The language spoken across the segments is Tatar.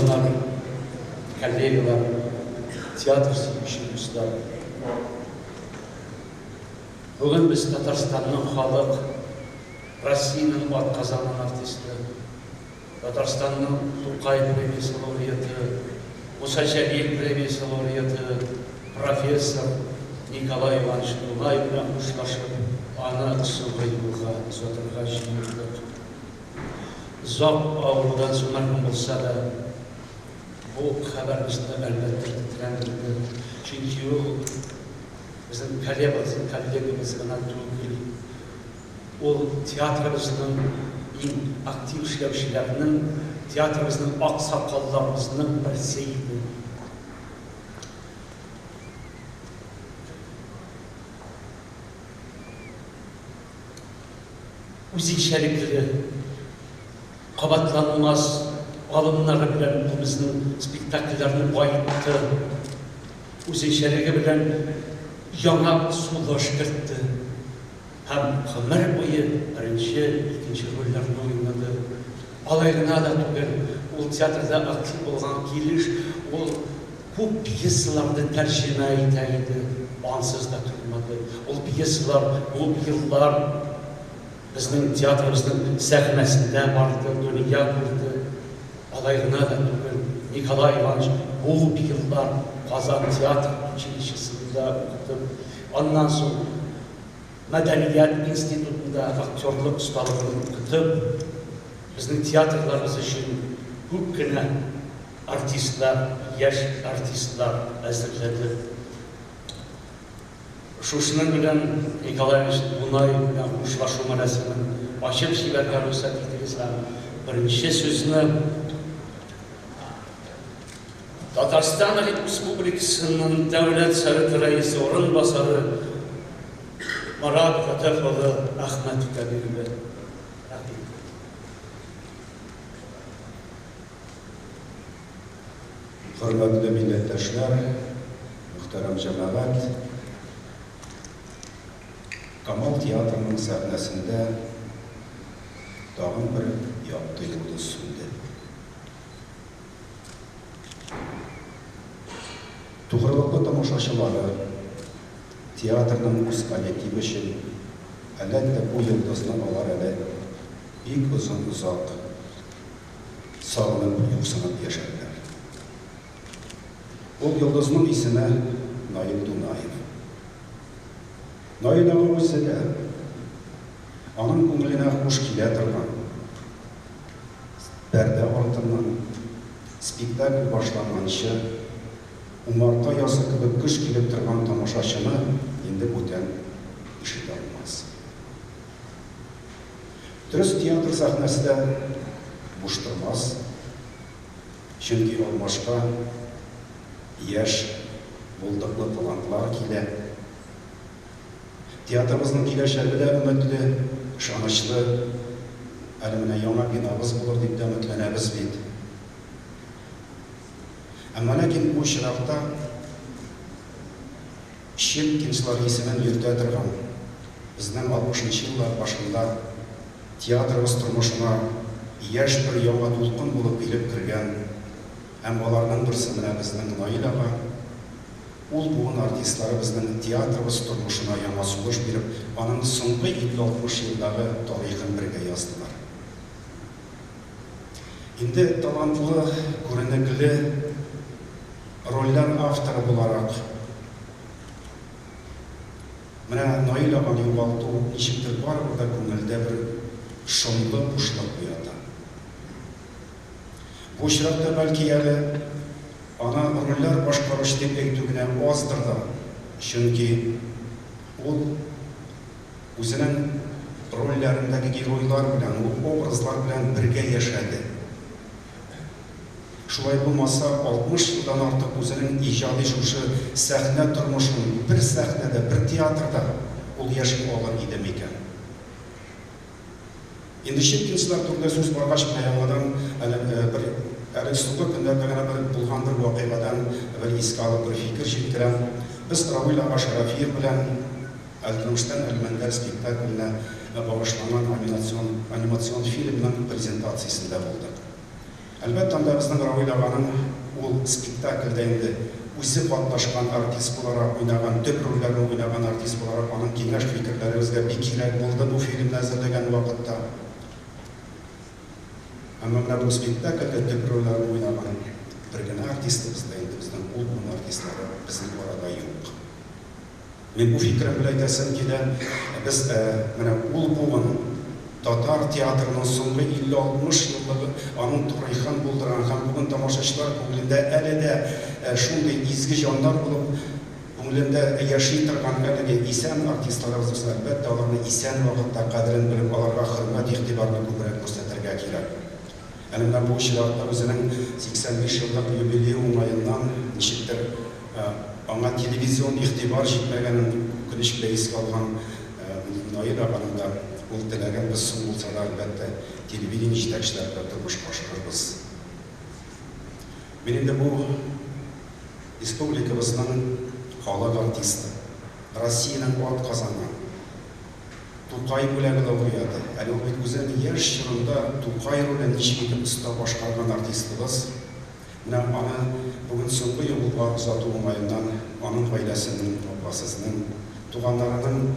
Туганнар, коллегалар, театр сөюче дуслар! Бүген без Татарстанның халык, Россиянең атказанган артисты, Татарстанның Тукай премиясе лауреаты, Муса Җәлил премиясе лауреаты, профессор Николай Иванович Дунаев белән хушлашып, аны соңгы юлга озатырга җыелдык. Озак авырудан соң мәрхүм булса да, бу хәбәр безне, әлбәттә, тетрәндерде. Чөнки ул безнең коллегабыз, коллегабыз гына түгел, ул театрыбызның иң актив эшләүчеләренең, театрыбызның аксакалларыбызның берсе иде. Үзенчәлекле, кабатланмас алымнары белән ул безнең спектакльләрне баетты, үзенчәлеге белән яңа сулыш кертте һәм гомер буе беренче, икенче рольләрне уйнады. Алай гына да түгел, ул театрда актив булган килеш, ул күп пьесаларны тәрҗемә итә иде, ансыз да тормады. Ул пьесалар күп еллар безнең театрыбызның сәхнәсендә барды, дөнья күрде. Алай гына да түгел, Николай Иванович күп еллар Казан театр училищесында укытып, аннан соң Мәдәният институтында актерлык осталыгын укытып, безнең театрларыбыз өчен күп кенә артистлар, яшь артистлар әзерләде. Шушының белән Николай Иванович Дунаев белән хушлашу мәрасимен ачып җибәрергә рөхсәт итегез һәм беренче сүзне Татарстан Республикасының Дәүләт Советы Рәисе урынбасары Марат Фәтах улы Әхмәтовка бирелә. Рәхмәт. Хөрмәтле милләттәшләр, мөхтәрәм җәмәгать! Камал театрының сәхнәсендә тагын бер якты йолдыз сүнде. Тугрылыклы тамашачылары, театрның үз коллективы өчен, әлбәттә, бу йолдызны алар әле бик озын-озак сагынып, юксынып яшәрләр. Ул йолдызның исеме, Наил Дунаев. Наил ага үзе дә аның күңеленә хуш килә торган, пәрдә артыннан, спектакль башланганчы, умарта язы кебек гөж килеп торган тамашачыны инде бүтән ишетә алмас. Дөрес, театр сәхнәсе дә буш тормас, чөнки алмашка яшь, булдыклы талантлар килә. Театрыбызның киләчәге дә өметле, ышанычлы. Әле менә яңа бинабыз булыр дип тә өметләнәбез бит. Әмма ләкин бу очракта Щепкинчылар исемен йөртә торган, безнең алтмышынчы еллар башында театрыбыз тормышына яшь бер яңа дулкын булып килеп кергән һәм аларның берсе менә безнең Наил ага, ул буын артистлары безнең театрыбыз тормышына яңа сулыш биреп, аның соңгы 50-60 елдагы тарихын бергә яздылар. Инде талантлы, күренекле рольләр авторы буларак, менә Наил аганы югалту ничектер барыбер дә күңелдә бер шомлы бушлык уята. Бу очракта, бәлки әле, аны рольләр башкаручы дип әйтү генә аздыр да, чөнки ул үзенең рольләрендәге геройлар белән, ул образлар белән бергә яшәде. Шулай булмаса, 60 елдан артык үзенең иҗади шушы сәхнә тормышын бер сәхнәдә, бер театрда ул яши алыр иде микән? Инде Щепкинчылар турында сүз баргач, менә яңадан әле бер әле соңгы көннәрдә генә бер булган бер вакыйгадан бер искә алып бер фикер җиткерәм. Без Равил ага Шәрәфиев белән Әлтамыштан Әлмәндәр спектакленә багышланган анимацион анимацион фильмның презентациясендә булдык. Әлбәттә, анда безнең Равил аганың ул спектакльдә инде үзе катнашкан артист буларак уйнаган, төп рольләрне уйнаган артист буларак аның киңәш-фикерләре безгә бик кирәк булды бу фильмны әзерләгән вакытта. Әмма менә бу спектакльдә төп рольләрне уйнаган бер генә артистыбыз да инде безнең ул буын артистлары безнең арада юк. Мин бу фикерем белән әйтәсем килә, без менә ул буын татар театрының соңгы 50-60 еллыгы аның тарихын булдырган һәм бүген тамашачылар күңелендә әле дә шундый изге җаннар булып күңелендә яши торган әлеге исән артистларыбыз булсын, әлбәттә, аларны исән вакытта кадерен белеп, аларга хөрмәт-игътибарны күбрәк күрсәтергә кирәк. Әле менә бу очракта үзенең 85 еллык юбилее уңаеннан ничектер аңа телевизион игътибар җитмәгәнен үкенеч белән искә алган Наил аганың да ул теләген без соң булса да, әлбәттә, телевидение җитәкчеләре белән тормышка ашырырбыз. Мин инде бу республикабызның халык артисты, Россиянең атказанган, Тукай бүләге лауреаты, әле ул бит үзенең яшь чорында Тукай ролен ничек итеп оста башкарган артистыбыз. Менә аны бүген соңгы юлга озату уңаеннан аның гаиләсенең, апа сезнең, туганнарының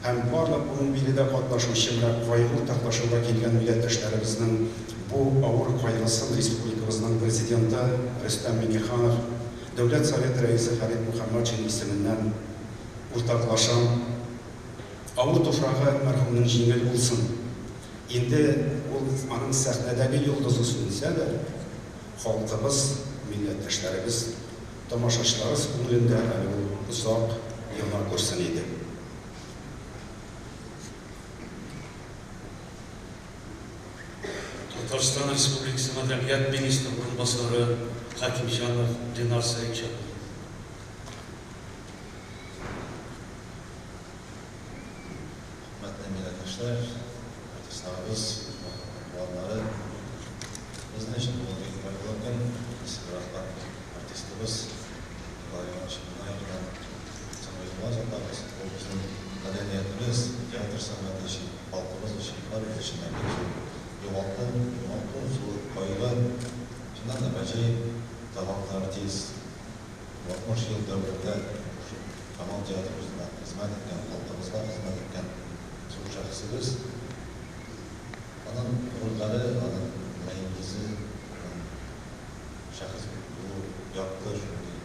һәм барлык бүген биредә катнашучы менә кайгы уртаклашуга килгән милләттәшләребезнең бу авыр кайгысын республикабызның Президенты Рөстәм Миңнеханов, Дәүләт Советы Рәисе Фәрит Мөхәммәтшин исеменнән уртаклашам. Авыр туфрагы мәрхүмнең җиңел булсын. Инде ул аның сәхнәдәге йолдызы сүнсә дә, халкыбыз, милләттәшләребез, тамашачыларыбыз күңелендә әле ул озак яна күрсен иде. Татарстан Республикасы мәдәният министры урынбасары Хәкимҗанов Ленар Сәетҗан улы. Хөрмәтле милләттәшләр, артистларыбыз, туганнары, безнең өчен бүген бик кайгылы көн. Без яраткан артистыбыз Николай Иванович Минаев белән соңгы юлга озатабыз. Ул безнең мәдәниятебез, театр сәнгате өчен, халкыбыз өчен, һәрбер өчен дә бик зур югалту, югалту, зур кайгы. Чыннан да гаҗәеп талантлы артист. 60 ел дәверендә шушы Камал театрыбызда хезмәт иткән, халкыбызга хезмәт иткән зур шәхесебез. Аның рольләре, аның мөлаем йөзе, аның шәхес булу якты, шундый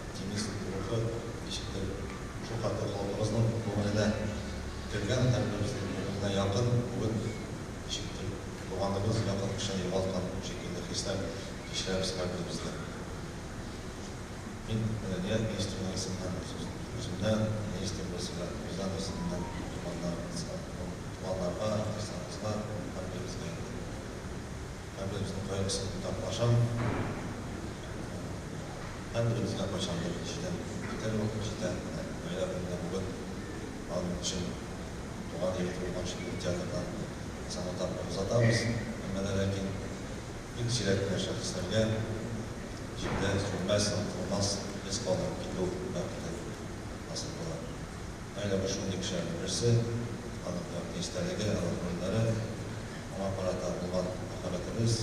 оптимист рухы ничектер шул хәтле халкыбызның күңеленә кергән, һәрберебезнең күңеленә якын. Бүген ничектер туганыбыз, якын кешене югалткан шикелле хисләр кичерәбез һәрберебез дә. Мин мәдәният министрлыгы исеменнән, үземнән, министр Мирзанов исеменнән туганнарыбызга, туганнарга, дусларыбызга, һәрберебезгә инде, һәрберебезнең кайгысын уртаклашам. Һәрберебезгә кайчандыр җирдән китәр вакыт җитә. Менә гаилә көнендә бүген аның өчен туган йорты булган шикелле театрдан соңгы тапкыр озатабыз. Әмма дә ләкин Бик сирәк кенә шәхесләргә җирдә сүнмәс, онытылмас эз калдырып китү бәхете насыйп була. Гаиләбез шундый кешеләрнең берсе, аның якты истәлеге, аның рольләре, аңа карата булган мәхәббәтебез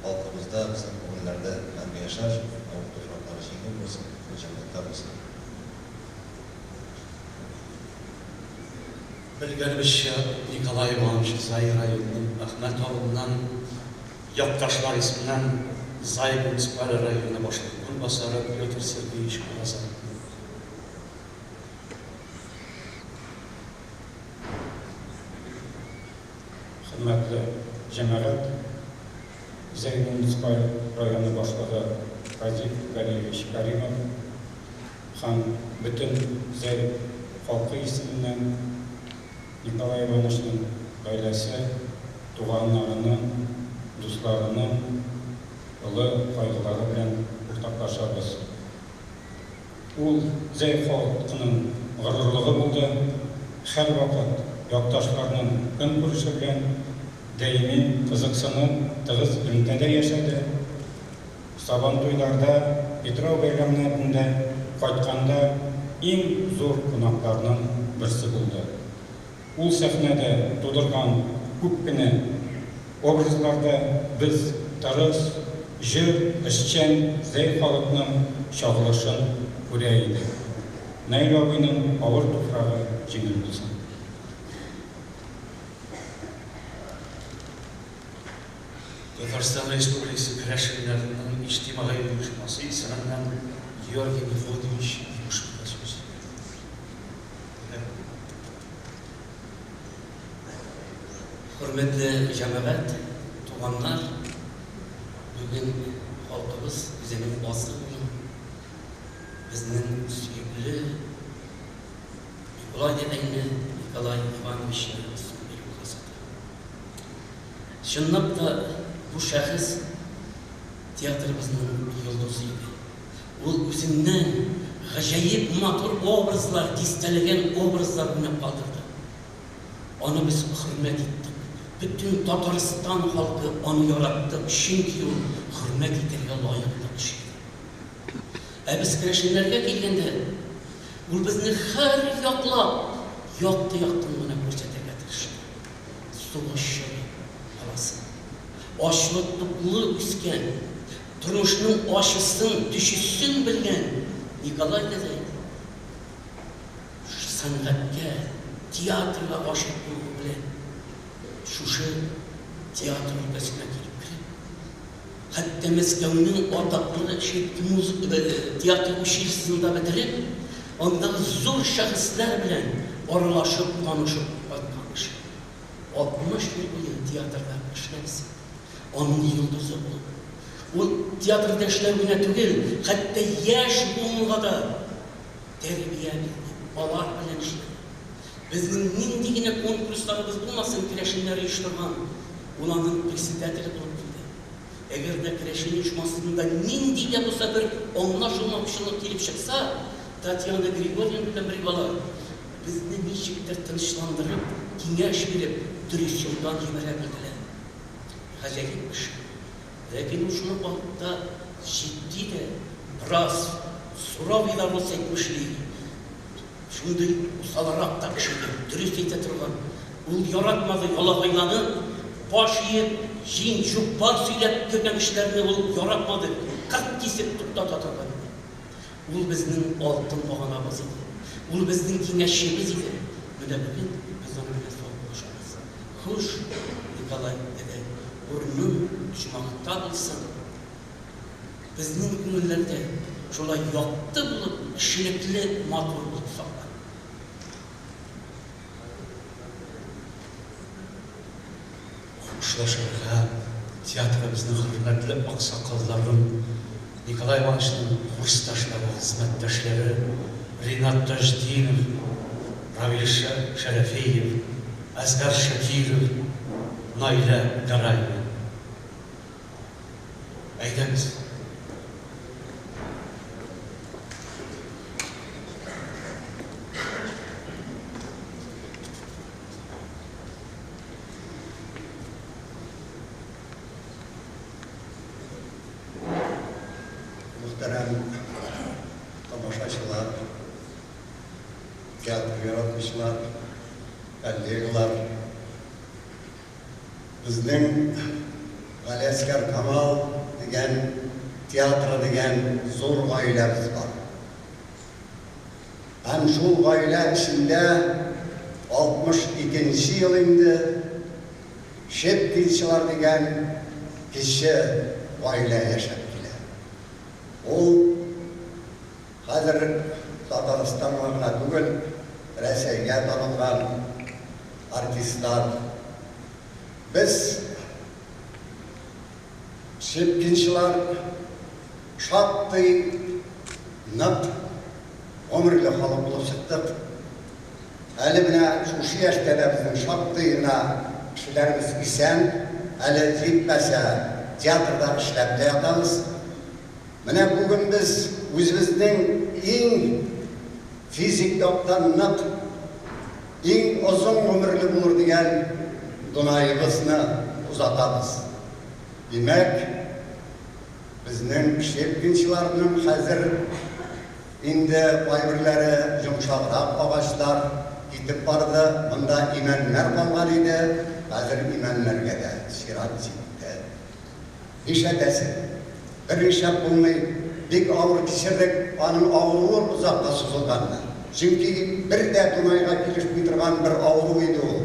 халкыбызда, безнең күңелләрдә мәңге яшәр, авыр туфраклары җиңел булсын, рухы җәннәттә булсын. Белгәнебезчә, Николай Иванович Зай районының Әхмәт авылыннан, якташлар исеменнән Зай муниципаль районы башлыгы урынбасары Петр Сергеевич Уразаев. Хөрмәтле җәмәгать, Зәй муниципаль районы башлыгы Разиф Галиевич Каримов, Һәм бөтен Зәй халкы исеменнән Николай Ивановичның гаиләсе, туганнарының, дусларының олы кайгылары белән уртаклашабыз. Ул Зәй халкының горурлыгы булды, һәрвакыт якташларның көнкүреше белән даими кызыксынып, тыгыз элемтәдә яшәде. Сабантуйларда, Питрау бәйрәмнәрендә кайтканда иң зур кунакларның берсе булды. Ул сәхнәдә тудырган күп кенә образларда без тырыш, җор, эшчән Зәй халыкның чагылышын күрә идек. Наил абыйның авыр туфрагы җиңел булсын. Татарстан Республикасы керәшеннәренең иҗтимагый оешмасы исеменнән Георгий Мефодьевич Юшенко сүз. Хөрмәтле җәмәгать, туганнар, бүген халкыбыз үзенең асыл улын, безнең сөекле Микулай дәдәйне, Николай Ивановичны соңгы юлга озата. Чынлап та, бу шәхес театрыбызның йолдызы иде. Ул үзеннән гаҗәеп матур образлар, дистәләгән образлар уйнап калдырды. Аны без хөрмәт иттек. Бөтен Татарстан халкы аны яратты, чөнки ул хөрмәт итәргә лаеклы кеше иде. Ә без керәшеннәргә килгәндә, ул безне һәр яклап якты яктан гына күрсәтергә тырышты. Сугыш чоры баласы. Ачлы-туклы үскән, тормышның ачысын, төчесен белгән Николай дәдәй сәнгатькә, театрга гашыйк булуы белән шушы театр өлкәсенә килеп кереп, хәтта Мәскәүнең атаклы музыка театр училищесын да бетереп, андагы зур шәхесләр белән аралашып, танышып кайткан кеше. 60 ел буе театрда эшләп, аның йолдызы булып. Ул театрда эшләү генә түгел, хәтта яшь буынга да тәрбия бирде, алар белән эшләде. Безнең нинди генә конкурсларыбыз булмасын, керәшеннәр оештырган, ул аның председателе булып килде. Әгәр дә керәшен оешмасында нинди дә булса бер аңлашылмаучылык килеп чыкса, Татьяна Григорьевна белән бергә алар безне ничектер тынычландырып, киңәш биреп, дөрес юлдан җибәрә белделәр. Гаҗәеп кеше. Ләкин ул шул ук вакытта җитди дә, бераз суровый да рус әйтмешли, шундый усалрак та кеше иде, дөрес әйтә торган. Ул яратмады ялагайланып, баш иеп, җиң чүппар сөйләп кергән кешеләрне ул яратмады, кырт кисеп туктата торган иде. Ул безнең алтын баганабыз иде. Ул безнең киңәшчебез иде. Менә бүген без аның белән саубуллашабыз. Хуш, Николай дәдәй, урының оҗмахта булсын. Безнең күңелләрдә шулай якты булып, кешелекле, матур булып саклан. Хушлашырга театрыбызның хөрмәтле аксакалларын, Николай Ивановичның курсташлары, хезмәттәшләре Ринат Таҗетдинов, Равил Шәрәфиев, Әсгар Шакиров, Наилә Гараева. Әйдәгез. Мөхтәрәм тамашачылар, театр яратучылар, коллегалар, безнең Галиәсгар Камал дигән театры дигән зур гаиләбез бар. Һәм шул гаилә эчендә 62 нче ел инде Щепкинчылар дигән кече гаилә яшәп килә. Ул хәзер Татарстанга гына түгел, Рәсәйгә танылган артистлар. Без Щепкинчылар шактый нык гомерле халык булып чыктык. Әле менә шушы яшьтә дә безнең шактый гына кешеләребез исән, әле җитмәсә театрда эшләп тә ятабыз. Менә бүген без үзебезнең иң физик яктан нык, иң озын гомерле булыр дигән Дунаебызны озатабыз. Димәк, безнең щепкинчыларның хәзер инде кайберләре йомшаграк агачлар китеп барды, монда имәннәр калган иде. хәзер имәннәргә дә чират җитте. Нишләтәсең? Бернишләп булмый. Бик авыр кичердек аның авыруы озакка сузылганны. Чөнки бер дә Дунайга килешми торган бер авыру иде ул.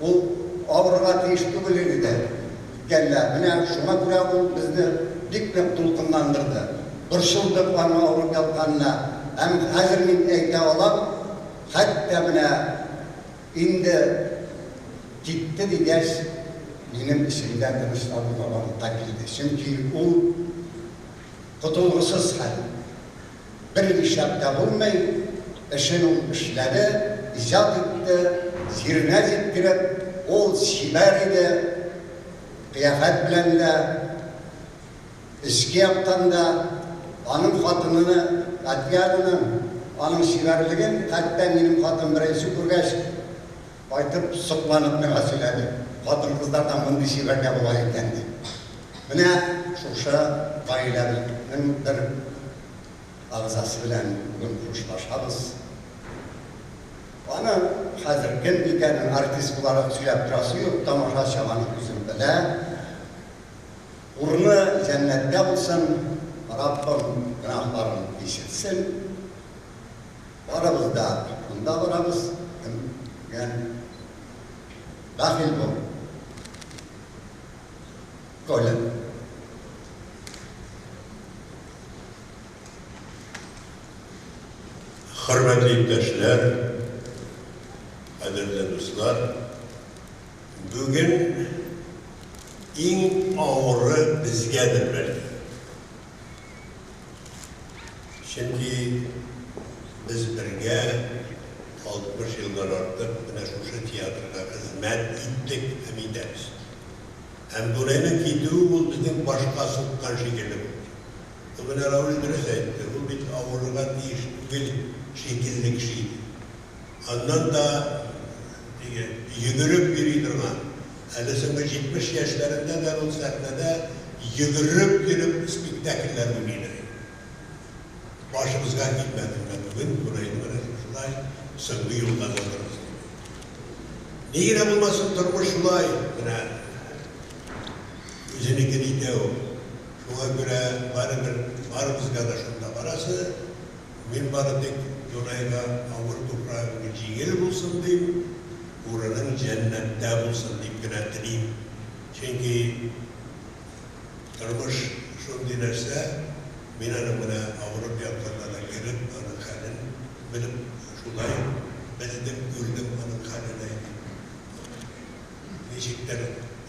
Ул авырырга тиеш түгел иде дә. Үткәндә. Менә шуңа күрә ул безне бик нык дулкынландырды. Борчылдык аның авырып ятканына. Һәм хәзер мин әйтә алам, хәтта менә инде китте дигәч, минем эчемдә тынычлану да барлыкка килде. Чөнки ул котылгысыз хәл. Бернишләп тә булмый, эшен ул эшләде, иҗат итте, җиренә җиткереп, ул чибәр иде, кыяфәт белән дә, эчке яктан да, аның хатыныны, Татьянаның, аның чибәрлеген хәтта минем хатын беренче күргәч, кайтып, сокланып миңа сөйләде, хатын-кызлар да мондый чибәр дә була икән, дип. Менә шушы гаиләбезнең бер әгъзасы белән бүген хушлашабыз. Аны хәзер кем икәнен артист буларак сөйләп торасы юк, тамашачы аны үзен белә. Урыны җәннәттә булсын, Раббым гөнаһларын кичерсен. Барыбыз да шунда барабыз, кемгә бәхил бул, Коля. Хөрмәтле иптәшләр, кадерле дуслар, бүген иң авыры безгәдер бәлки. Чөнки без бергә 60 елдан артык менә шушы театрга хезмәт иттек һәм итәбез. Һәм Дунайның китүе ул безнең башка суккан шикелле булды. Ул менә Равил дөрес әйтте, ул бит авырырга тиеш түгел шикелле кеше иде. Аннан да теге йөгереп йөри торган, әле соңгы 70 яшьләрендә дә ул сәхнәдә йөгереп йөреп спектакльләр уйныйдыр иде. Башыбызга килмәде менә бүген Дунайны менә шушылай соңгы юлга озатырбыз дип. Ни генә булмасын, тормыш шулай менә үзенекен итә ул. Шуңа күрә барыбер барыбызга да шунда барасы. Мин бары тик Дунайга авыр туфрагың җиңел булсын дим, урының җәннәттә булсын дип кенә телим. Чөнки тормыш шундый нәрсә, мин аның менә авырып ятканда да кереп, аның хәлен белеп, шулай белдем, күрдем аның хәлен әйтим. Ничектер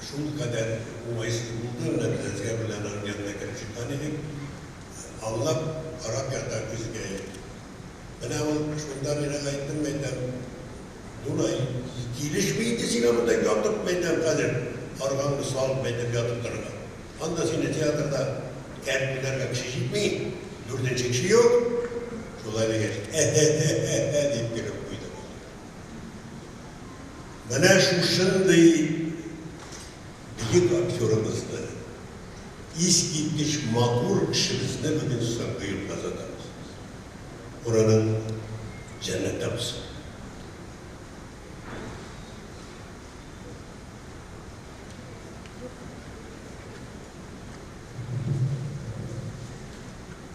шулкадәр уңайсыз булды, менә без Әзгә белән аның янына кереп чыккан идек. Аңлап, карап ята күзгә. Менә ул шунда мин аңа әйттем, мәйтәм, Дунай, килешми инде сиңа монда ятып, мәйтәм, хәзер арбаңны салып, мәйтәм, ятып торырга. Анда сине театрда кәрт уйнарга кеше җитми, дүртенче кеше юк. Шулай дигәч, ә-һә-һә-һә-һә дип көлеп куйды ул. Менә шушындый бөек актерыбызны, искиткеч матур кешебезне бүген соңгы юлга озатабыз. Урының җәннәттә булсын.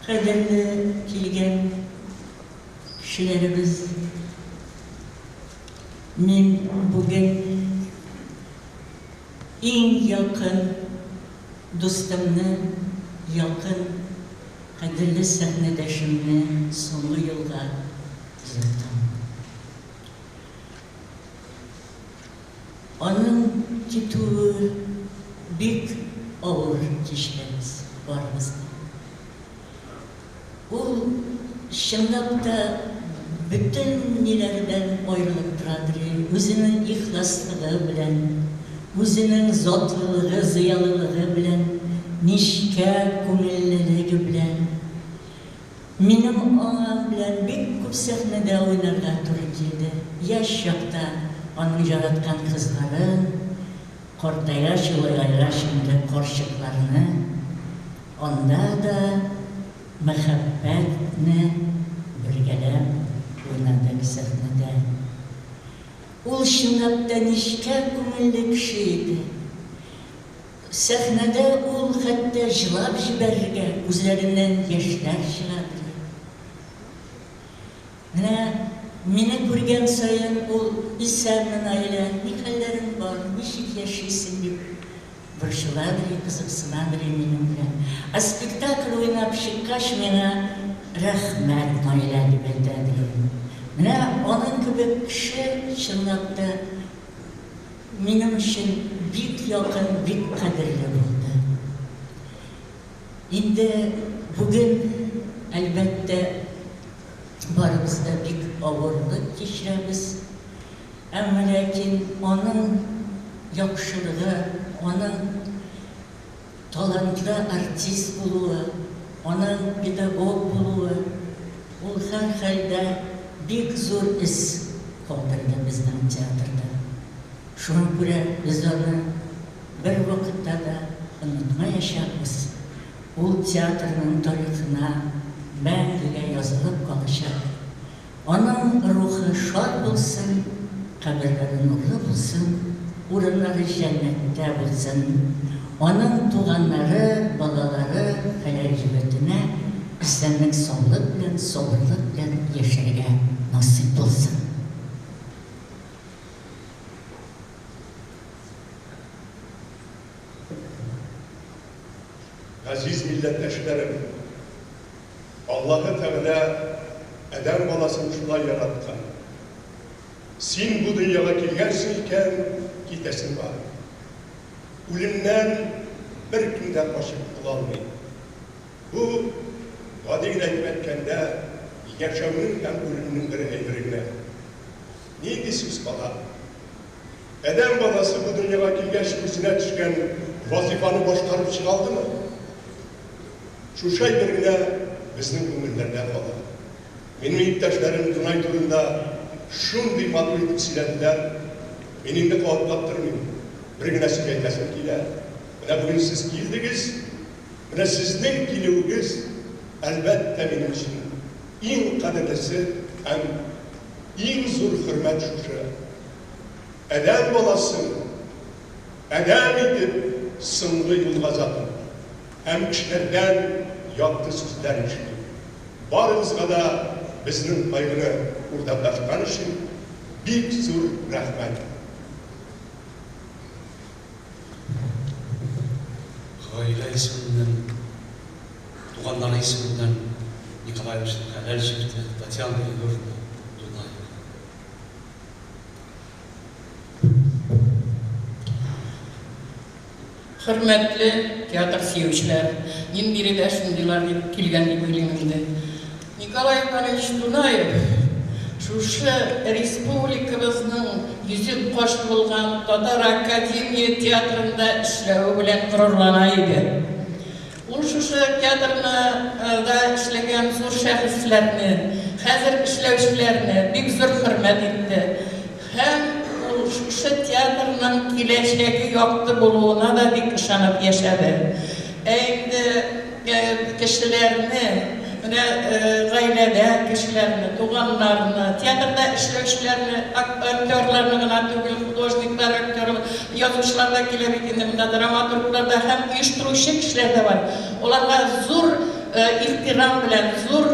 Кадерле килгән кешеләребез, мин бүген иң якын дустымны, якын кадерле сәхнәдәшемне соңгы юлга озатам. Аның китүе бик авыр кичерәбез барыбыз да. Ул чынлап та бөтен ниләрдән аерылып торадыр, үзенең ихласлыгы белән, үзенең затлылыгы, зыялылыгы белән, нечкә күңеллелеге белән. Минем аның белән бик күп сәхнәдә уйнарга туры килде. Яшь чакта аның яраткан кызларын, картайгач, олыгайгач инде карчыкларны, анда да мәхәббәтне бергәләп уйнадык сәхнәдә. Ул чынлап та нечкә күңелле кеше иде. Сәхнәдә ул хәтта җылап җибәрергә, күзләреннән яшьләр чыга иде. Менә мине күргән саен ул, Исәнме, Наилә, ни хәлләрең бар, ничек яшисең, дип борчыладыр и, кызыксынадыр и минем белән. Ә спектакль уйнап чыккач, миңа, Рәхмәт, Наилә, дип әйтәдер и. Менә аның кебек кеше, чынлап та, минем өчен бик якын, бик кадерле булды. Инде бүген, әлбәттә, барыбыз да бик авырлык кичерәбез. Әмма ләкин аның яхшылыгы, аның талантлы артист булуы, аның педагог булуы, ул һәрхәлдә бик зур эз калдырды безнең театрда. Шуңа күрә без аны бервакытта да онытмаячакбыз, ул театрның тарихына мәңгегә язылып калачак. Аның рухы шат булсын, каберләре нурлы булсын, урыннары җәннәттә булсын. Аның туганнары, балалары, хәләл җефетенә исәнлек-саулык белән, сабырлык белән яшәргә насыйп булсын. Газиз милләттәшләрем! Аллаһы Тәгалә адәм баласын шулай яраткан. Син бу дөньяга килгәнсең икән, китәсең бар. Үлемнән беркем дә качып котыла алмый. Бу, гади генә итеп әйткәндә, яшәүнең һәм үлемнең бер әйбере генә. Нинди сүз кала? Адәм баласы бу дөньяга килгәч үзенә төшкән вазыйфаны башкарып чыга алдымы? Шушы әйбер генә безнең күңелләрдә кала. Минем иптәшләрем Дунай турында шундый матур итеп сөйләделәр. Мин инде кабатлап тормыйм. Бер генә сүз әйтәсем килә. Менә бүген сез килдегез. Менә сезнең килүегез, әлбәттә, минем өчен иң кадерлесе һәм иң зур хөрмәт шушы. Адәм баласын адәм итеп соңгы юлга озату. Һәм кешеләрдән якты сүзләр ишетү. Барыгызга да безнең кайгыны уртаклашкан өчен бик зур рәхмәт. Гаилә исеменнән, туганнары исеменнән Николай Ивановичның хәләл җефете Татьяна Григорьевна Дунаева. Хөрмәтле театр сөючеләр, мин биредә шундыйлар дип килгән дип уйлыйм инде. Николай Иванович Дунаев шушы республикабызның йөзек кашы булган Татар академия театрында эшләве белән горурлана иде. Ул шушы театрны да эшләгән зур шәхесләрне, хәзер эшләүчеләрне бик зур хөрмәт итте. Һәм ул шушы театрның киләчәге якты булуына да бик ышанып яшәде. Ә инде кешеләрне, менә гаиләдә кешеләрне, туганнарны, театрда эшләүчеләрне, актерларны гына түгел, художниклар, актер, язучылар да килә бит инде монда, драматурглар да һәм оештыручы кешеләр дә бар. Аларга зур ихтирам белән, зур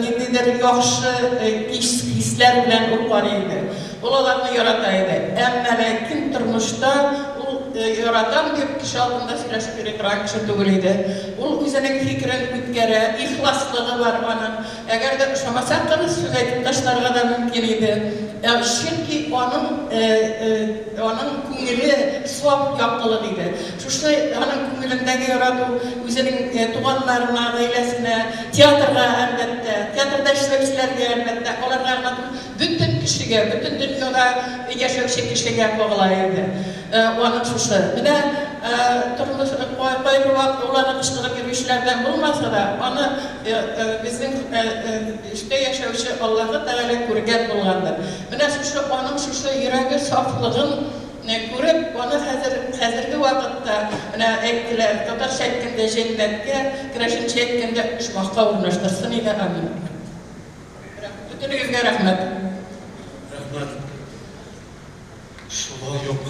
ниндидер яхшы хисләр белән ул карый иде. Ул аларны ярата иде. Әмма ләкин тормышта ул яратам дип кеше алдында сөйләшеп йөри торган кеше түгел иде. Ул үзенең фикерен үткәрә, ихласлыгы бар аның. Әгәр дә ошамаса, кырыс сүз әйтеп ташларга да мөмкин иде. Чөнки аның аның күңеле саф яктылык иде. Шушы аның күңелендәге ярату үзенең туганнарына, гаиләсенә, театрга, әлбәттә, театрда эшләүчеләргә, әлбәттә, аларга гына түгел, бөтен кешегә, бөтен дөньяда яшәүче кешегә кагыла иде. Аның шушы. Менә тормыш кайбер вакыт ул аны кычкырып йөрүчеләрдән булмаса да, аны безнең өстә яшәүче Аллаһы Тәгалә күргән булгандыр. Менә шушы аның шушы йөрәге сафлыгын күреп, аны хәзер хәзерге вакытта, менә әйттеләр, татарча әйткәндә җәннәткә, керәшенчә әйткәндә оҗмахка урнаштырсын иде. Амин. Бөтенегезгә рәхмәт. Рәхмәт. Шулай ук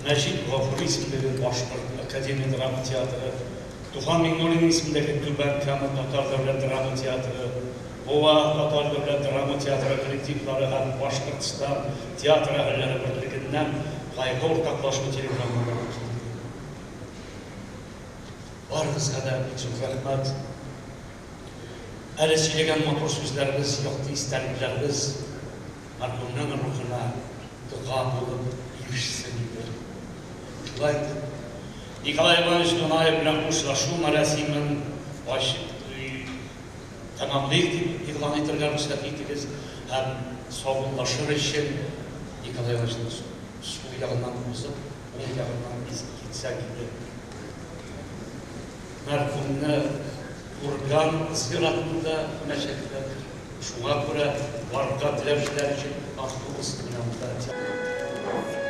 Мәҗит Гафури исемендәге Башкорт академия драма театры, Туфан Миңнуллин исемендәге Түбән Кама татар дәүләт драма театры, Буа татар дәүләт драма театры коллективлары һәм Башкортстан театр әһелләре берлегеннән кайгы уртаклашу телеграммалары килде. Барыгызга да бик зур рәхмәт. Әле сөйләгән матур сүзләребез, якты истәлекләребез мәрхүмнең рухына дога булып ирешсен иде. Шулай итеп, Николай Иванович Дунаев белән хушлашу мәрасимен ачып тәмамлыйк дип игълан итәргә рөхсәт итегез һәм саубуллашыр өчен Николай Ивановичның сул ягыннан узып, уң ягыннан китсәк иде. Мәрхүмне Курган зиратында күмәчәкләр. Шуңа күрә барырга теләүчеләр өчен автобус менә монда.